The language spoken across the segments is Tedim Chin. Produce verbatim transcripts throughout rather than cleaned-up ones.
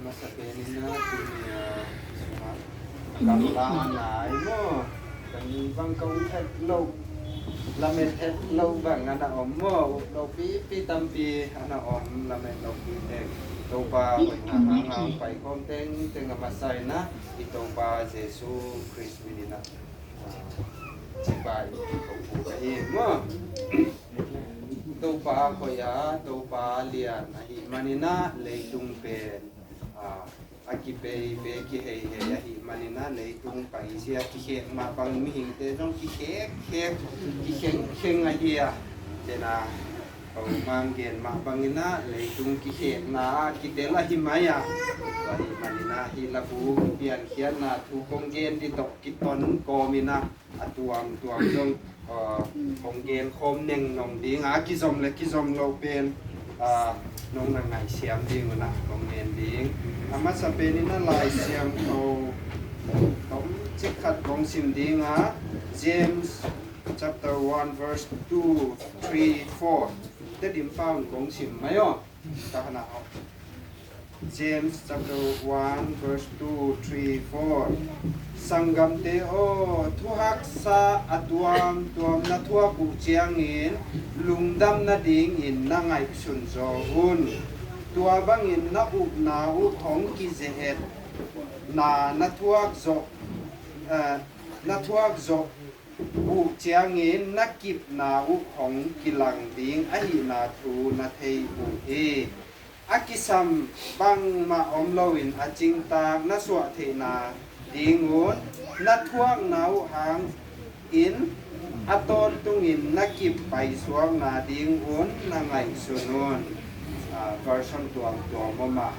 Masa penin ah tuni a sungah gamla a nai maw, kan bang kong het loh, lamet het loh bang a na om maw, up loh pipi tampi a na om, lamet loh pi teng. Topa hoihna hang hang pai khawm tengteng a masa in ah i Topa Jesu Khrist min in ah, ah, cibai kong buk ahi maw. Topa hoih a, Topa lian ahih manin ah leitung pen, ah, a kipei be kiheihei ahih manin ah leitung paizia kikhek mah bang mihingte zong kikhek khek, kikheng kheng ahi a. Ken a, Pau Mang gen mah bangin ah leitung kikhekna ah kitel ahi mai a. Ahih manin ah hih labu piankhiatna thu kong gen ding tawh kiton kawmin ah a tuamtuam zong, ah, kong gen khawm nengneng ding a, kizom le kizom loh pen, ah, nong na ngaihsiam ding un ah kong ngen ding. A masa penin ah Lai Siangtho tomcik khat kong sim ding a, James chapter one verse two, three, four. Tedim paun kong sim mai aw. Ka hana aw. James chapter one verse two, three, four. Sanggamte aw, thuhaksa a tuamtuam na thuak uh ciangin lungdam nadingin na ngaihsun zaw un. Tua bangin na upna uh hong kizeh-etna na thuak zawh, eh, na thuak zawh uh ciangin na kipna uh hong kilang ding ahihna thu na thei uh hi. A kisam bangmah om loin a cingtak na suah theihna dingun na thuakna uh hangin a tawntungin na kip paisuakna dingun na ngaihsun un. Ah, version tuamtuam om a,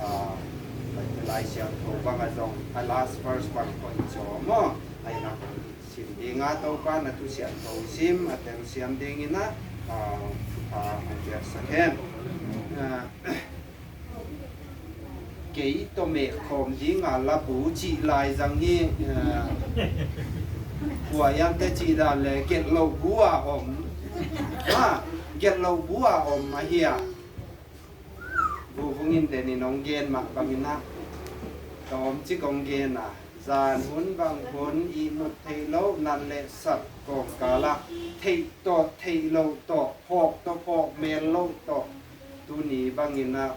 ah, Lai Siangtho bang a zong a last verse bang hoih zaw maw. Ai na sim ding a, Topa na thu siangtho sim a telsiam dingin ah, ah, a piaksak hen. Ah, kei tawh mehkhawm ding a labu cih lai zang hi, ah, khuaiante cih dan le gelh loh bu a om. Ah, gelh loh bu a om ahi a. Vuvung in denin hong gen mah bangin ah tawmcik hong gen a, zan hun bang hun ihmut theih loh nat le sat kawmkal ah theih tawh theih loh tawh, phawk tawh phawk mel loh tawh, tuni bangin ah,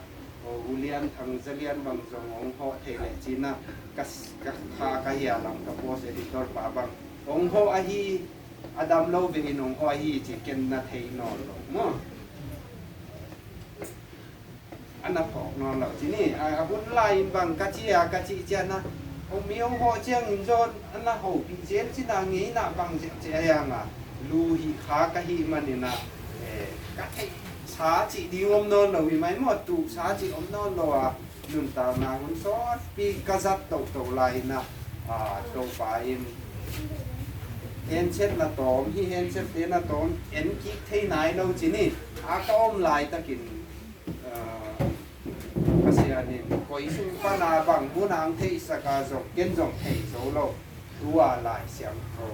aw, U Lian Thang Za Lian bang zong hong hawh theih leh ci-in ah ka, ka kha ka hia lam ka post editor pa bang hong hawh ahi, a dam lo ve in hong hawh ahi ci ken na thei nawn lo maw. A na phawk nawn lo ci ni. A, a hun lai in bang ka ci a, ka cih ciang a, hong mi hong hawh ciangin zawn a na hopih zel ci na, ngeina bang ziahziah a hiang a, lu hih kha ka hih manin ah, eh, ka theihsa cih ding om nawn lo hi mai maw, tuhsa cih om nawn lo a, nuntakna hun sawtpi ka zat tohtoh lai in ah, a, Topa in henchet na tawm, hih henchette na tawm en kik thei nai lo ci ni. A ka om laitakin, ah, Pasian in koi sung pan a bang mun a hong theihsak a zong ken zong thei zo lo. Tua Lai Siangtho,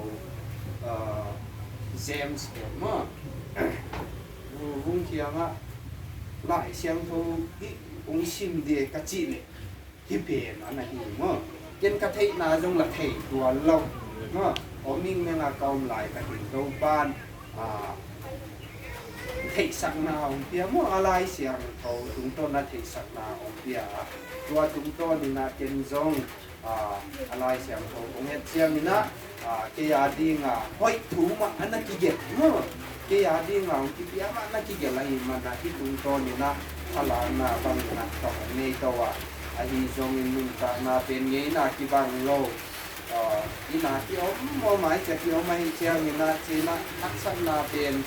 ah, James pen maw, Vuvung kiangah Lai Siangtho hih hong sim ding ka cih leh hih pen a na hi maw. Ken ka theihna zong la thei tuan lo maw. Om mingmeng a ka om laitakin Topa'n, ah, theihsakna hong pia maw, a Lai Siangtho tungtawn a theihsakna hong pia. Tua tungtawn in ah ken zong, ah, a Lai Siangtho kong het ciangin ah, ah, kei a ding a hoih thu mah a na kigelh maw. Kei a ding a hong kipia mah na kigelh ahih manin ah hih tungtawn in ah thalakna bangin ah ka hong nei to a. Ahi zongin nuntakna pen ngeina kibang lo. Ah, inn a kiom, om a, inn a kiom ahih ciangin ah, ci-in ah haksatna pen,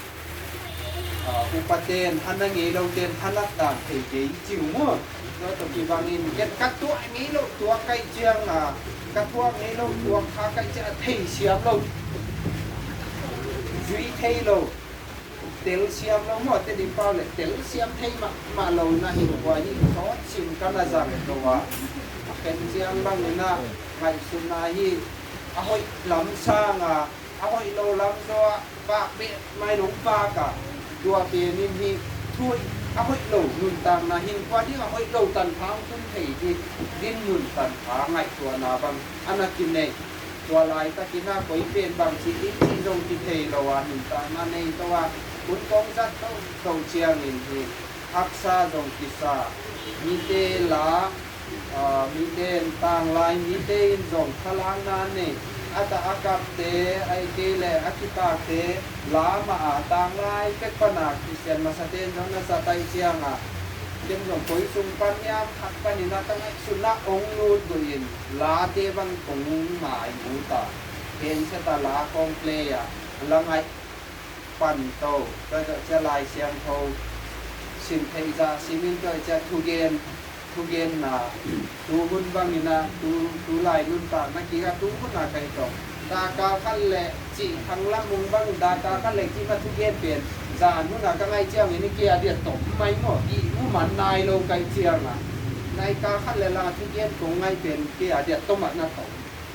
ah, upate'n hana, ngei lote'n hana dan thei kei ci uh maw. Tua tawh kibangin ken ka tuah ngei loh tuak ka hih ciang a, ka tuah ngei loh tuak kha ka hih ciang a theisiam lo, zui thei lo, telsiam lo maw, Tedim pau leh telsiam thei mahmah lo na hi. Tua hi thawt sim ka na zang lo a, a khen ciang bangin ah ngaihsutna hi. A hoih lam sang a, a hoih lo lam zaw ah vak beh mai nong vak a, tua pen in hi thuih a hoih lo nuntakna, hinkhua ding a hoih lo tanpha hong tun thei hi, din nuntakna ngaihtuahna bang a na kinei. Tua laitakin a koi pen bang ci ding cih zong kithei lo a, nuntakna nei to a, hun kong zat toto ciangin hi haksa zong kisa, mite la, aa, mite in tanglai, mite in zong khalakna nei, a ta a kapte, ahih kei leh a kipakte la mah a, tanglai pek pana Khristian masate in zong na zat ahih ciangin, ken zong koi sung pan hiam khat panin a ka ngaihsutna hong lut buin late bang kong ngai ut a, gensiat a la kong play a, la ngaih pan to, tua zawh ciang Lai Siangtho sim theih zah simin tua zawh ciang thugen, thugenna, tu hun bangin a, tu, tu lai nuntakna kik a tu hun a ka hi tawh. Dakal khat le cih thang lam ung bang, dakal khat le cih ma thugen pen zan hun a ka ngaih ciangin i kei a diat tom mai maw, i mu man nai lo ka hih ciangin a, naikal khat le la thugen kong ngaih pen kei a diat tom a na tom.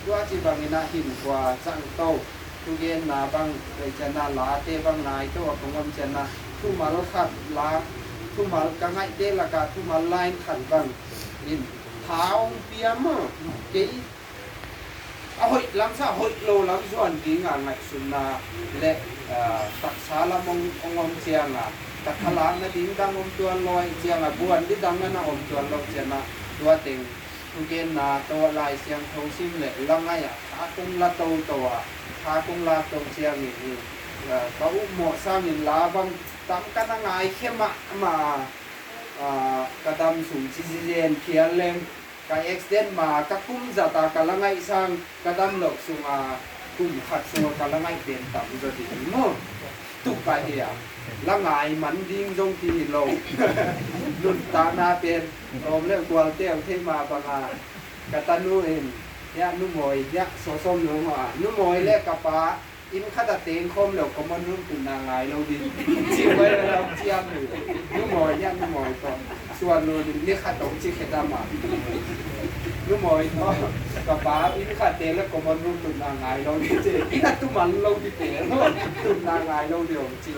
Tua ci bangin a hinkhua zang to. Thugenna bang, tua ciangin a late bang nai to a kong om ciangin a, thumal khat la, thumal ka ngaihte lakah thumal line khat bang in tha hong pia maw. Kei a hoih lam sa, hoih lo lam zuan ding a ngaihsutna le, aa, taksa lam hong, hong om ciangin a, ka khalakna ding dang om tuan lo ahih ciangin a, buan ding dang na na om tuan lo ciangin a, tua teng thugenna tawh Lai Siangtho sim le la ngaih a, tha kong la toto a, tha kong lak to ciangin hi, aa, ka upmawh sangin la bang tam ka na ngaikhia mahmah a, aa, ka dam sung ci zizen phial leng, ka accident ma ka kum zat a ka la ngaih sang ka dam loh sungah kum khat sungah ka la ngaih pen tam zaw ding maw. Tuk ka hi a, la ngai man ding zong kihi lo. Nuntakna pen tawm le kualte aw thei mah bangin ka tanu in, hiah Nu Mawi, hiah sawsawm nu maw, Nu Mawi le ka pa inn khat a teng khawm lo common room tutna ngai lo ding. Ci mai lo ciam hi. Nu Mawi, hiah Nu Mawi tawh suan lo ding, ni khat tawh ci khedam a. Nu Mawi tawh ka pa inn khat teng le common room tutna ngai lo ding ci. Inn a tu man lo ding teng lo tutna ngai lo ding hong ci.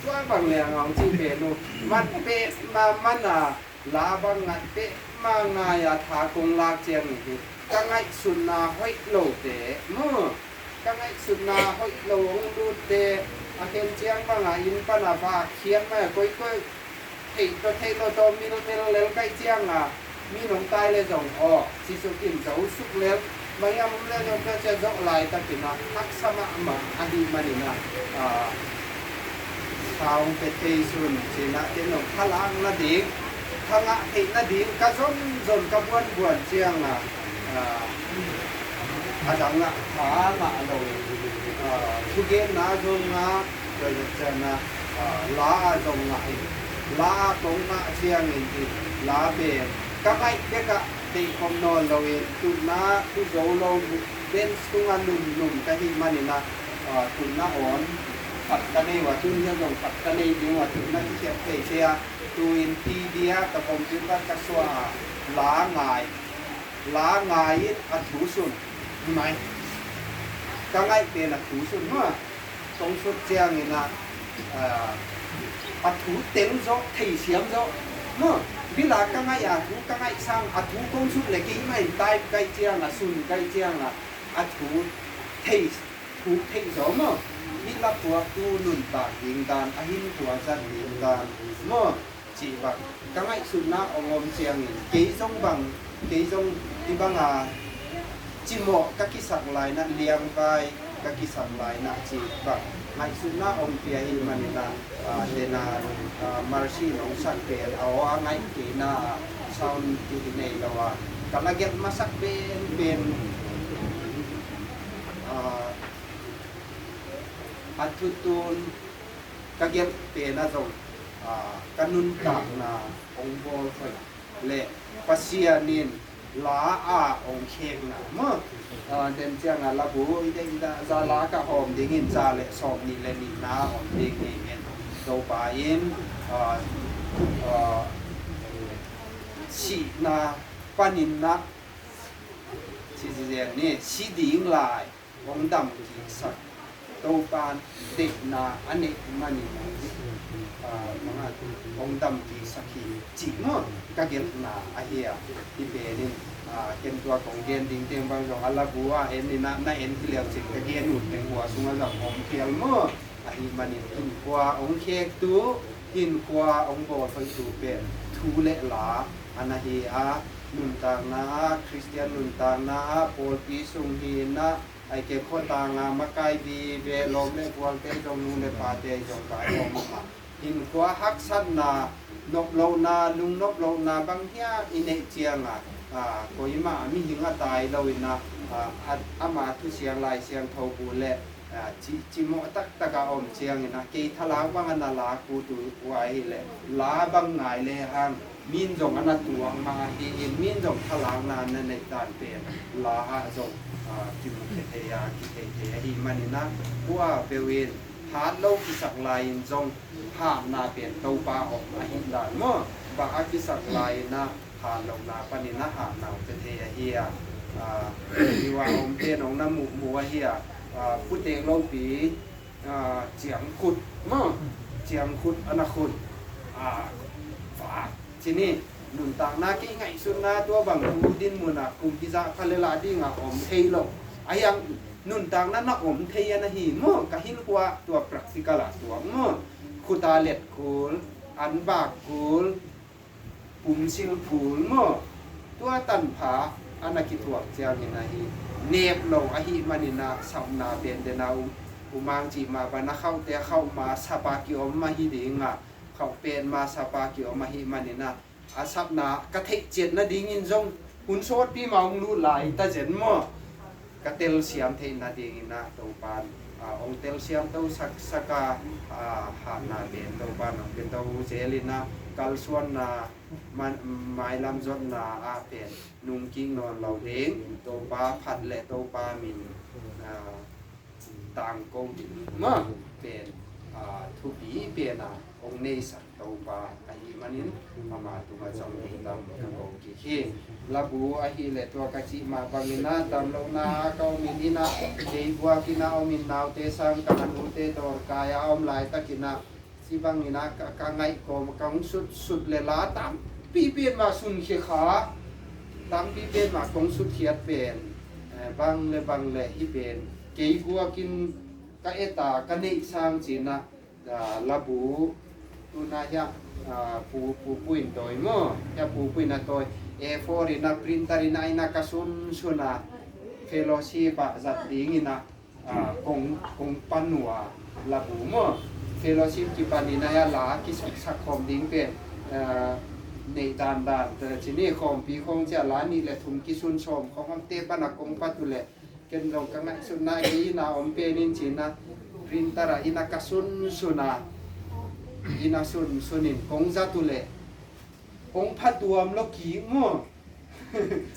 Tua bang leng hong ci pen uh, man peh ma man a, la bang ngat peh ma ngai a tha kong lak ciangin hi, ka ngaihsutna hoih lote maw, ka ngaihsutna hoih lo hong lutte, a khen ciang bangin inn pan a vak khiat mai a, koikoi theih tawh theih lo tawh milmil lel ka hih ciangin a, mi nong tai le zong aw, Jesuh in zo suk lel, bang hiam om le zong tua cia zawh laitakin a haksa mahmah ahih manin a, aa, tha hong pia thei sun ci-in a, ken zong khalak nading, kha ngah theih nading ka zonzon ka buanbuan ciangin a, aa, a dang ah tha ngah lo, aa, thugenna zong ngah, tua ciangin a, aa, la ah zong ngah in, la ah kong ngah ciangin in, la pen ka ngaih bek ah deih khawm nawn loin, tutna tu zo lo, bench tungah lumlum ka hih manin a, aa, tutna awn phat ka nei uh a, tun hiah zong phat ka nei ding uh a, tutna kikhiat thei thei a, tu-in T V ah ka computer ka suah a, la ngai, la ngai in a thu sun mai. Ka ngaih pen a thu sun maw. Kong sut ciangin a, aa, a thu tel zawh, theisiam zawh maw. Bila ka ngaih a thu ka ngaih sang, a thu kong sut le kei mah in type ka hih ciangin a, sun ka hih ciangin a, a thu thei, thu theih zawh maw. Hih la phuaktu nuntak ding dan, a hinkhua zat ding dan maw, cih bang ka ngaihsutna hong om ciangin, kei zong bang, kei zong hih banga cimawh ka kisak lainah, liangvai ka kisak lainah cih bang ngaihsutna hong pia ahih maninah, aa, tena, aa, Mercy in hong sak pen a aw a ngaih kei na, sound kih hi nei lo a, ka lagelh masak penpen, aa, a thutun ka gelh pen a zong, aa, ka nuntakna hong bawl hoih le Pasian in la a hong khekna maw? Aa, den ciangin a labu i deih dah za la ka hawm dingin za le sawm nih le nihna hawm ding hi in Topa in, aa, aa, sihna panin na si zizen ni si ding lai hong dam kiksak Topan deihna a neih manin hong, ah, mangah hong dampisak hi cih maw, ka gelhna ahi a. Hih penin, ah, ken tua kong gen ding teng bang zong a labu ah en inah, na en hi leu cin ka gen ut teng hua sungah zong om phial maw. Ahih manin hinkhua hong khektu, hinkhua hong bawl hoihtu pen thu le la a na hi a, nuntakna ah, Khristian nuntakna ah, pawlpi sung hi inah, ahih kei leh khuatang ah makai vive, lawm le gualte zong, nu le pate zong vai om a, hinkhua haksatna, noplohna, lungnoplohna bang hiam i neih ciangah, ah, koimah mihing a tai lo inah, ah, a, ama thusiang Lai Siangtho bu le, ah, ci, cimawh taktak a om ciang inah, kei thalak bang a na lak ut uh uh ahih leh, la bang ngai lehang, min zong a na tuak mah ahi in, min zong thalakna na neih dan pen la ah zong, ah, kimu khia thei a, kithei thei ahih manin ah, tua peuh in hat lo kisak lai-in zong hatna pen Topa om ahih dan maw. Bah a kisak lai-in ah hat lohna panin ah hatna om pia thei ahi a. Ah, hi a om pen hong na muhmuh ahi a. Ah, putek lopi, ah, ciangkhut maw, ciangkhut a na khut, ah, vak ci ni. Nuntakna kei ngaihsutna tua bang thu dinmun ah kum hizah kha le lah ding a om thei lo. A hiang nuntakna na om thei a na hi maw, ka hinkhua tua practical ah tuak maw. Khut a let kul, an bak kul, pumsil phul maw, tua tanpha a na kithuak ciangin ahi, nep lo ahih manin ah sapna pen den a um, umang cih mah bang a khauhte a khauh ma sapa kiom mah hi ding a, khauh pen ma sapa kiom ahih manin ah, a sapna ka theih ciat nadingin zong hun sawtpi mah hong lut lai ta zen maw. Ka telsiam theih nadingin ah Topan, ah, hong telsiam to saksak a, ah, hatna pen Topan hong pia to zel in ah, kalsuanna, man, mailam zotna ah pen nungkik nawn lo ding, Topa phat le Topa min, ah, tangko ding maw pen, ah, thupi pen a hong neisak Topa ahih manin, ama tungah zong lungdam ka ko kik hi. Labu ahih leh tua ka cih mah bangin ah, damlohna ah ka om in ah, kei guak in ah om in, naute sang ka, a nute dawrkai ah a om laitakin ah, ci bangin ah ka, ka ngaih kawm kong sutsut le la tampi pen mah sunkhia kha, tampi pen mah kong sutkhiat pen, eh, bang le bang le hih pen kei guakin ka et a, ka neih sang ci-in ah, ah, labu, tuna hiah, ah, pu, pu, pu in tawi maw, hiah pu, pu in a tawi, A four in ah, printer in ah, in ah ka sunsun a, fellowship ah zat dingin ah, ah, kong, kong pan uh a, labu maw, fellowship kipan in ah hiah la kisaksak khawm ding pen, ah, neih dandan, ci ni, khawmpi khawng ciah la nih le thum kisun sawm khawng, amte pan a kong pat uh leh, ken zong ka ngaihsutna kei inn a om pen in ci-in ah, printer ah in ah ka sunsun a, in ah sunsun in kong zat uh leh, hong phatuam lo kik maw.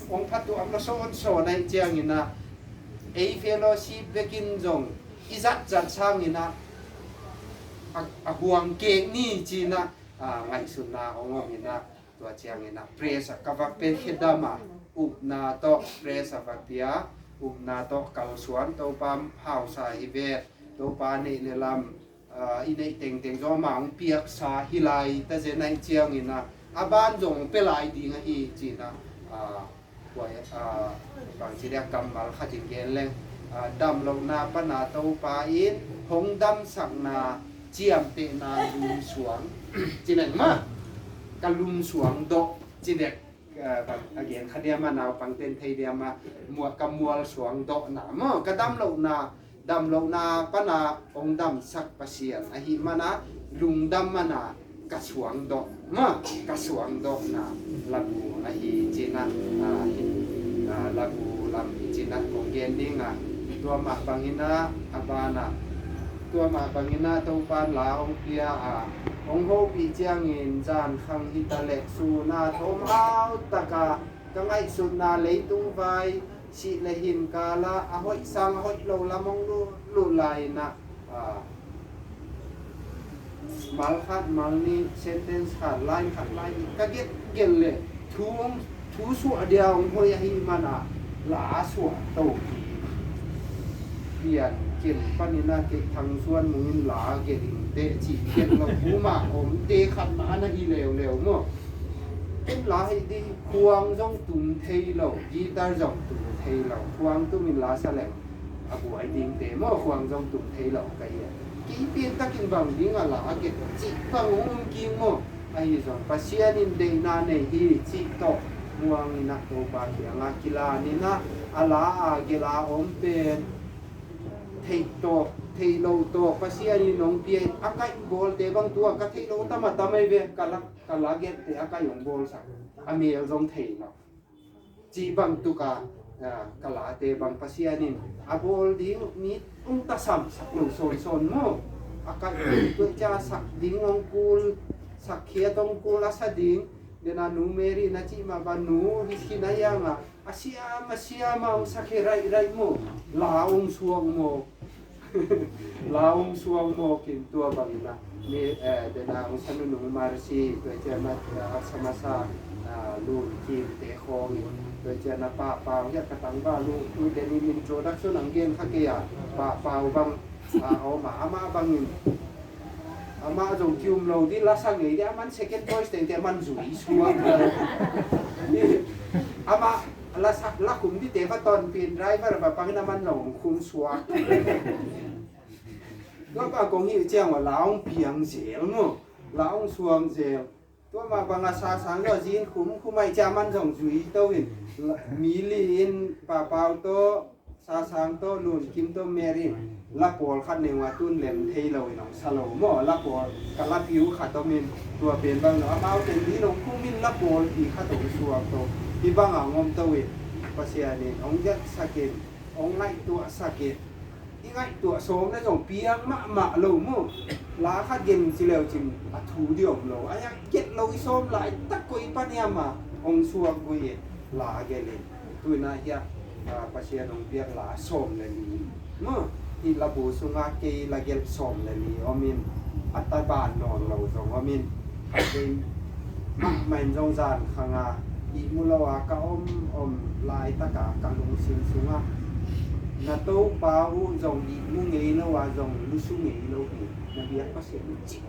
Hong phatuam lo sawnsawn ahih ciangin ah, ei fellowship vekin zong i zatzat sangin ah, a, a huang kek ni ci-in ah, ah, ngaihsutna hong om in ah, tua ciangin ah, press ah ka va pia khedam a, upna tawh press ah va pia, upna tawh kalsuan, Topa hausa hi ve, Topa neih le lam, ah, i neih tengteng zong amah hong piaksa hi lai ta zen ahih ciangin ah, a ban zong hong pia lai ding ahi ci-in ah, ah, Tua, ah, bangci dia kammal khat in gen leng, ah, damlohna pana Topa in hong damsakna ciamtehna lumsuang ci leng mah, ka lumsuang dawh ci dek, ah, bang, a gen kha dia mah, naupangte'n thei dia mah, mua, ka mualsuang dawhna maw, ka damlohna, damlohna pana hong damsak Pasian ahih mana, lungdam mana ka suangdawh, ma, ka suangdawhna labu ahi cina, ah, hi, ah, labu lam hi cina kong gen dinga, tua mah bangina a bana, tua mah bangina Topan la hong pia a, hong hopih ciangin zan khang hitaleh suna thawmhau taka ka ngaihsutna leitung vai sih le hin kala a hoih sang a hoih lo lam hong luh, luh lai-inah, ah, mal khat, mal nih, sentence khat, line khat, line nih ka gelhgelh leh thu hong, thu suah dia hong hoih ahih mana la suah to hi. Pian Ken panin a kei Thang Suan Mung in la gelh ing teh cih gelh lo, puma omte khat mah na hi leuleu maw. Ken la hi ding, khuang zong tum thei lo, guitar zong tum thei lo, khuang tumin la sa leng a buai dingte maw, khuang zong tum thei lo ka hi a. Kei piantakin bang ding a la a gelh cih bang hong um kik maw. Ahi zong Pasian in deihna nei hi cih tawh muang in a, Topa kiangah kilan in a, a la a gelh a om pen theih tawh, theih loh tawh Pasian in hong pia in, a kaih bawlte bang tua ka theih loh tam a tam ahi ve, ka la, ka la gelhte a kaih hong bawlsak, a mel zong thei lo. Cih bang tuk a, a, ka late bang Pasian in a bawl ding mi hong tasamsak lo sawnsawn maw. A kaih tua cia sak ding hong kul, sak khiat hong kul a sa ding, dena nu Mary na cih mah bang nu hi khin a hiang a, a siam, a siam a hong sak hi raih raih maw. La hong suak maw. La hong suak maw kin tua bangin a. Ni, eh, dena hong sa nunung Mercy, tua ciang a, eh, a sa masa, ah, Lun Kim te khawng in. Tua ciang a Pa Pau, hiah ka tangval uh, tu den in introduction hong gen kha kei a. Pa Pau bang, ah, om a, amah bangin. Amah zong ki-um lo ding, la sa ngei ding, aman second voice tengte aman zui suak. Amah la sa, la khum dingte va tonpih in driver va pang in aman zong khum suak. Tua pa kong hih ciang a la hong piang zel maw, la hong suang zel. Tua mah bang a Sasang zong a zin khum khum ahih ciang aman zong zui to in, mi li in Pa Pau tawh, Sasang tawh, Lun Kim tawh, Mary in la pawl khat nei ua tun lem thei lo in hong sa lo maw. La pawl ka la piu khat om in, tua pen bang lo, amau teng li lo khum in la pawlpi khat hong suak to. Hih bang a hong om to in, Pasian in hong gelhsak in, hong ngaihtuahsak in. I ngaihtuah sawm le zong piang mahmah lo maw. La khat gen ci leu cin a thu ding om lo. A hiang gelh lo i sawm laitak koi pan hiam a hong suak gui in la gelh in. Tu in a hiah, ah, Pasian hong piak la sawm le li maw. Hih labu sungah kei la gelh sawm le li om in, a taban nawn lo zong om in. Kei mahmah in zong zan khang a ihmu lo a ka om om laitak a ka lungsim sungah na Topa uh zong ihmu ngei lo a zong lusu ngei lo hi. Na biak Pasian uh cih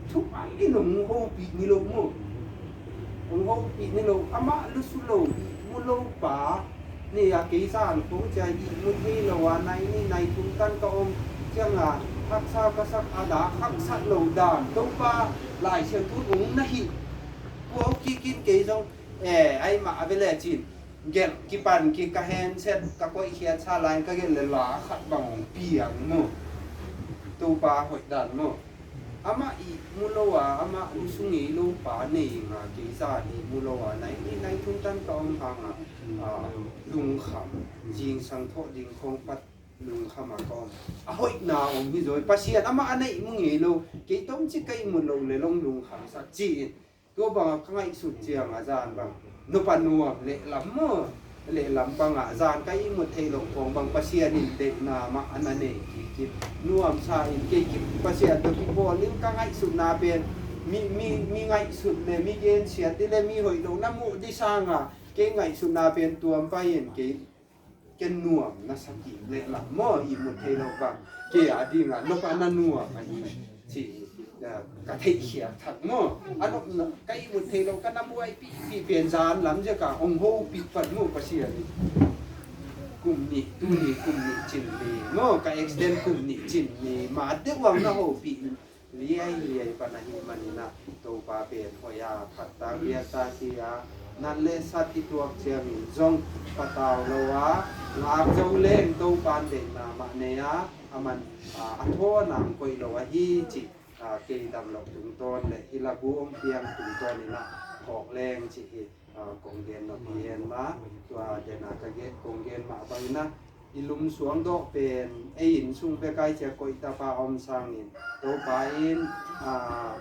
thu a in hong hopih ni lo maw. Hong hopih ni lo, amah lusu lo, ihmu lo pa. Ni a kei zan khong cia ihmu thei lo a, nai nih nai thum tan ka om ciang a haksa ka sak a, dak haksat lo dan. Topa Lai Siangtho hong na hih. Kua uh kik in kei zong, eh, ai mah a ve le cin. Gelh kipan kik ka handset ka koih khiat sa lai ka gelh le la khat bang hong piang maw. Topa hoih dan maw. Amah ihmu lo a, amah lusu ngei lo pa nei nga kei zan ihmu lo a, nai nih nai thum tan ka om hang a, ah, lungkham, zingsang thawh ding khong pat lungkham a ka om. A hoihna om hi zaw hi. Pasian amah a na ihmu ngei lo, kei tomcik ka ihmut lo le long lungkhamsak ci in. Tua bang a ka ngaihsut ciang a zan bang nupa nuam lehlam maw, lehlam bang a zan ka ihmut theih loh khong bang Pasian in deihna mah a na nei kik in, nuamsa in kei kip Pasian tawh kipawl in ka ngaihsutna pen mi, mi, mi ngaihsut le mi gensiat ding le mi hoih lo na muh ding sang a kei ngaihsutna pen tuam pai in kei ken nuam na sa kik lehlam maw, ihmut theih loh bang kei a ding a nupa na nuam ahi ci, ah, ka theihkhiak thak maw. A nopna ka ihmut theih loh ka na buaipihpih pen zan lam ziak a hong hopih pan maw Pasian in. Kum nih, tuni kum nih cin ni maw, ka accident kum nih cin ni ma deuh ang na hopih liailiai pan ahih manin ah Topa pen hoih a, phattak biaktak hi a, nat le sat i tuak ciangin zong patau lo a, ngak zo leng Topa in deihna mah nei a, a man, a, a thawn ang koih lo ahi cih, a, kei damloh tungtawn le hih labu hong piang tungtawn in ah phawk leng cih hi. A, kong gen nop hi hen ma, tua den a ka gen, kong gen mah bangin ah i lum suang dawh pen ei inn sung pek ai cia koih tapa om sangin Topa in, a,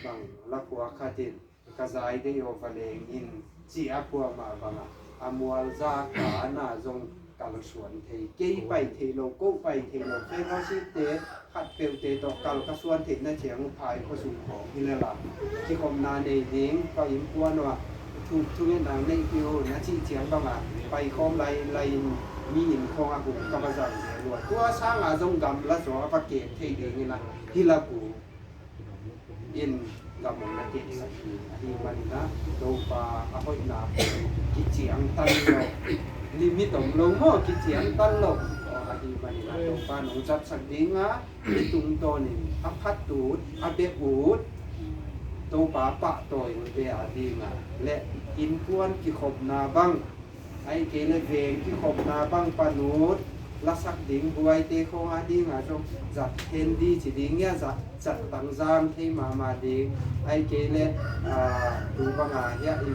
bang la khua khat in ka zai dei aw va leng in ci a khua mah bangah a mual za ka na zong kalsuan thei, kei pai thei lo, ko pai thei lo, fellowship te khatpeuhte tawh kal ka suan theihna ciang uh phai khuasung khawng hi lel a, kikhopna nei ding, ka innkuan uh ah Thungetna neihpih un a cih ciang bangah paikhawm lai lai-in mi inn khawngah hum ka va zang ve lua. Tua sangah zong gamla zaw a va kem thei dingin ah hih labu in gam hong na kemsak hi. Ahih manin ah Topa a hoihna kiciangtan lo, limit om lo maw, kiciangtan lo. Ahih manin ah Topa nong zatsak ding a, i tungtawnin a phat ut, a bek ut, Topa pahtawi utte a ding a, le innkuan kikhopna bang, ahih kei le veng kikhopna bang pan ut, lasak ding buaite khawng a ding a zong zat hen di ci ding hia, zat, zat tangzang thei mahmah ding. Ahih kei le, ah, tu bang a hia, i,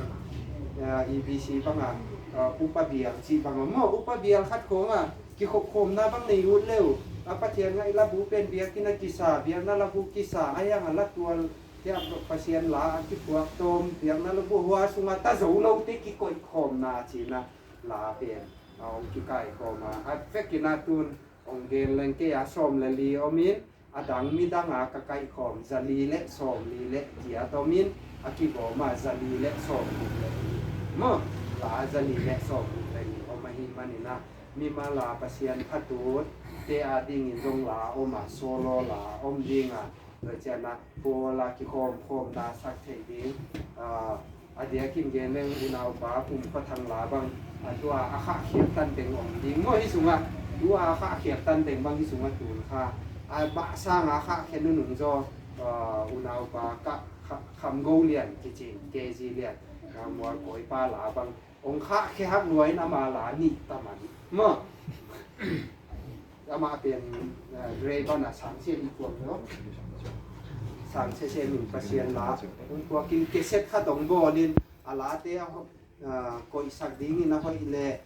ah, E B C bang a, ah, upa bial cih bang a maw, upa bial khat khawng a kikhopkhopna bang nei ut le uh. A Pathian ngaih labu pen biakinn a kisa, biakna labu kisa, a hiang a latual, tia Pasian la a kiphuak tawm, biakna labu hua sungah ta zo lote kikoihkhawmna cihna la pen a hong kikaikhawm a, a vekin a tun hong gen leng kei a sawm le li om in, a dang midang a ka kaihkhawm za li le sawm li le giat om in, a kibawm a za li le sawm li le li maw, la za li le sawm li le li om ahih manin ah, mimal a Pasian phat utte a dingin zong la om a, solo la om ding a, tua ciang ah Paul a kikhawmkhawmna sak thei ding. Ah, a diakin gen leng unaupa Kum Khua Thang la bang, a tua a khahkhiat tan teng om ding maw hih sungah, tua a khahkhiat tan teng bang hih sungah tun kha, a mah sang a khahkhiat nunung zaw, ah, unaupa ka kha-, Kham Go Lian kici, K G Lian, ah, Mualkawipa la bang hong khahkhia hak lua in ama la nih ta man maw. Amah pen, eh, Ray Ban a sangsia i kuang lo. Sangsia sia min Pasian la hong kuakin cassette khat hong bawl in a late a ho-, ah, koihsak dingin a hoih le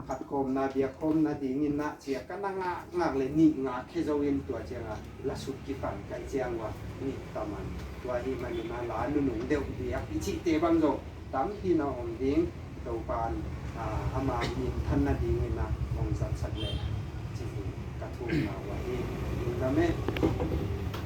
phatkhawmna biakkhawmna dingin ah cia ka na ngakngak le nih ngak khia zo in tua ciang a lasuk kikhan kai ciang ua nih ta man. Tua ahih manin a la nunung deuh biak i cihte bang zong tampi na om ding. Topan, ah, ama minthanna dingin ah hong zatsak le cih ka thumna uh ahi. Lungdam e.